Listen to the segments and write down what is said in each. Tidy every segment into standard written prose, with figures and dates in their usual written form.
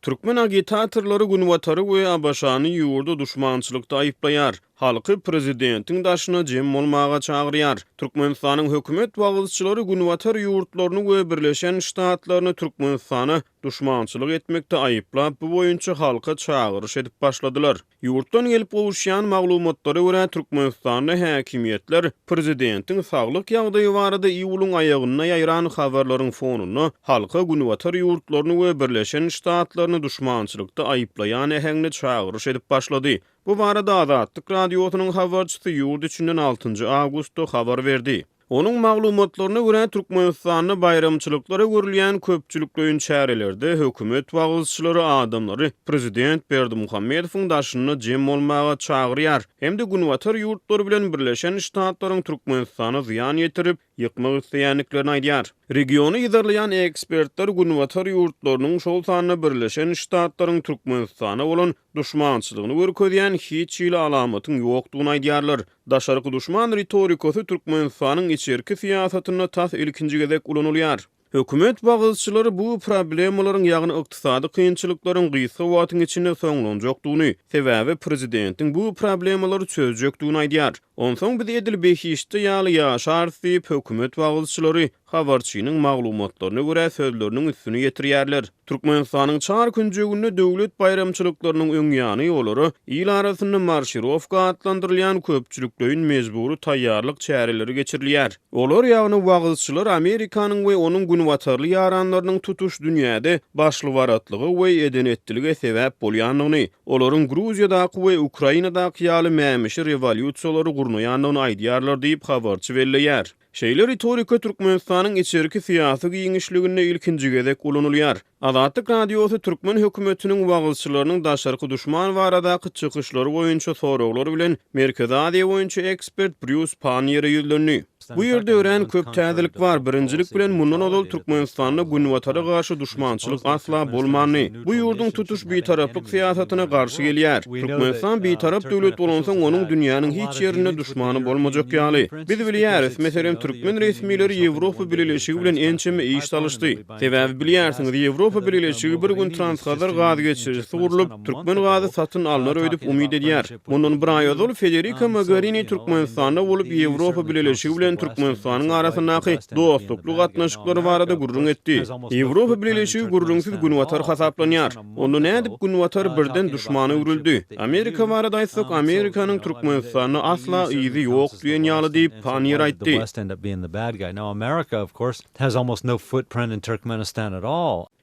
Türkmen agitatorlary Günbatary we ABŞ-ny ýurda duşmançylykda aýyplaýar, halky prezidentiň daşyna jem bolmaga çagyrýar. Türkmenistanyň hökümet wagyzçylary Günbatar ýurtlaryny we Birleşen Ştatlaryny Türkmenistana duşmançylyk etmekde aýyplap, bu boýunça halka çagyryş edip başladylar. Ýurtdan gelip gowuşýan maglumatlara görä, Türkmenistanda häkimiýetler prezidentiň saglyk ýagdaýy barada iýulyň aýagynda ýaýran habarlaryň fonunda halka Günbatar ýurtlaryny we Birleşen Ştatlaryny duşmançylykda aýyplaýan äheňde çagyryş edip başlady. Bu barada Azatlyk Radiosynyň habarçysy ýurt içinden altynjy awgustda habar berdi. Onuň maglumatlaryna görä, Türkmenistanda baýramçylyklara görülýän köpçülikleýin çärelerde hökümet wagyzçylary adamlary prezident Berdimuhamedowyň daşynda jem bolmaga çagyrýar hem-de günbatar ýurtlary bilen Birleşen Ştatlaryň Türkmenistana zyýan ýetirip, ýykmak isleýändiklerini aýdýar. Regiony yzarlaýan ekspertler günbatar ýurtlarynyň, şol sanda Birleşen Ştatlaryň Türkmenistana bolan duşmançylygyny görkezýän hiç hili alamatyň ýokdugyny aýdýarlar. Daşarky duşman ritorikasy Türkmenistanyň içerki syýasatynda tas ilkinji gezek ulanylýar. Hökümet wagyzçylary bu problemalaryň, ýagny ykdysady kynçylyklaryň gysga wagtyň içinde soňlanjakdygyny, sebäbi prezidentiň bu problemalary çözjekdigini aýdýar. Onsoň biz edil behiştde ýaly ýaşarys diýip, hökümet wagyzçylary habarçynyň maglumatlaryna görä sözleriniň üstüni ýetirýärler. Türkmenistanyň çar künjeginde döwlet baýramçylyklarynyň öň ýany olara il arasynda marşirowka atlandyrylýan köpçülikleýin mejbury taýýarlyk çäreleri geçirilýär. Olar, ýagny wagyzçylar Amerikanyň we onuň günbatarly ýaranlarynyň tutuş dünýäde başlybaratlyga we eden-etdilige sebäp bolýandygyny, olaryň Gruziýadaky we Ukrainadaky ýaly mämişi rewolýusiýalary gurnaýandygyny aýdýarlar diýip, habarçy belleýär. Şeýle ritorika Türkmenistanyň içerki syýasy giňişliginde ilkinji gezek ulanylýar. Azatlyk Radiosy türkmen hökümetiniň wagyzçylarynyň daşarky duşman baradaky çykyşlary boýunça soraglar bilen Merkezi Aziýa boýunça ekspert Brýus Panniýere ýüzlendi. Bu ýerde örän köp täzelik bar. Birinjilik bilen, mundan ozal Türkmenistanda Günbatara garşy duşmançylyk asla bolmandy. Bu ýurduň tutuş bitaraplyk syýasatyna garşy gelýär. Türkmenistan bitarap döwlet bolansoň, onuň dünýäniň hiç ýerinde duşmany bolmajak ýaly. Biz bilýäris, meselem, türkmen resmileri Ýewropa Bileleşigi bilen ençeme iş salyşdy. Sebäbi bilýärsiňiz, Ýewropa Bileleşigi bir gün Transhazar gaz geçirijisi gurlup, türkmen gazy satyn alnar öýdüp umyt edýär. Mundan bir aý ozal Federika Mogerini Türkmenistanda bolup, Ýewropa Bileleşigi bilen Türkmenistanyň arasyndaky dostlukly gatnaşyklary barada gürrüň etdi. Ýewropa Bileleşigi gürrüňsiz Günbatar hasaplanýar. Onda nädip Günbatar birden duşmana öwrüldi? Amerika barada aýtsak, Amerikanyň Türkmenistanda asla yzy ýok diýen ýaly diýip, Panniýer aýtdy.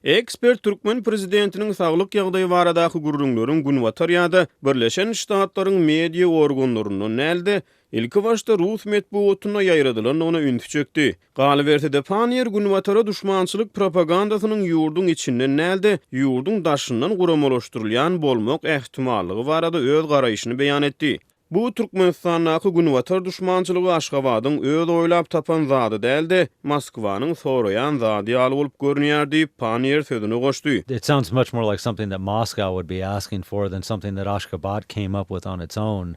Ekspert türkmen prezidentiniň saglyk ýagdaýy baradaky gürrüňleriň Günbatar ýa-da Birleşen Ştatlaryň media organlaryndan däl-de, ilkibaşda rus metbugatynda ýaýradylandygyna ünsi çekdi. Galyberse-de, Panniýer Günbatara duşmançylyk propagandasynyň ýurduň içinden däl-de, ýurduň daşyndan guramalaşdyrylýan bolmak ähtimallygy barada öz garaýşyny beýan etdi. Bu Türkmenistandaky Günbatar duşmançylygy Aşgabadyň öz oýlap tapan zady däl-de, Moskwanyň soraýan zady ýaly bolup görünýär diýip, Panniýer sözüne goşdy. It sounds much more like something that Moscow would be asking for than something that Ashgabat came up with on its own.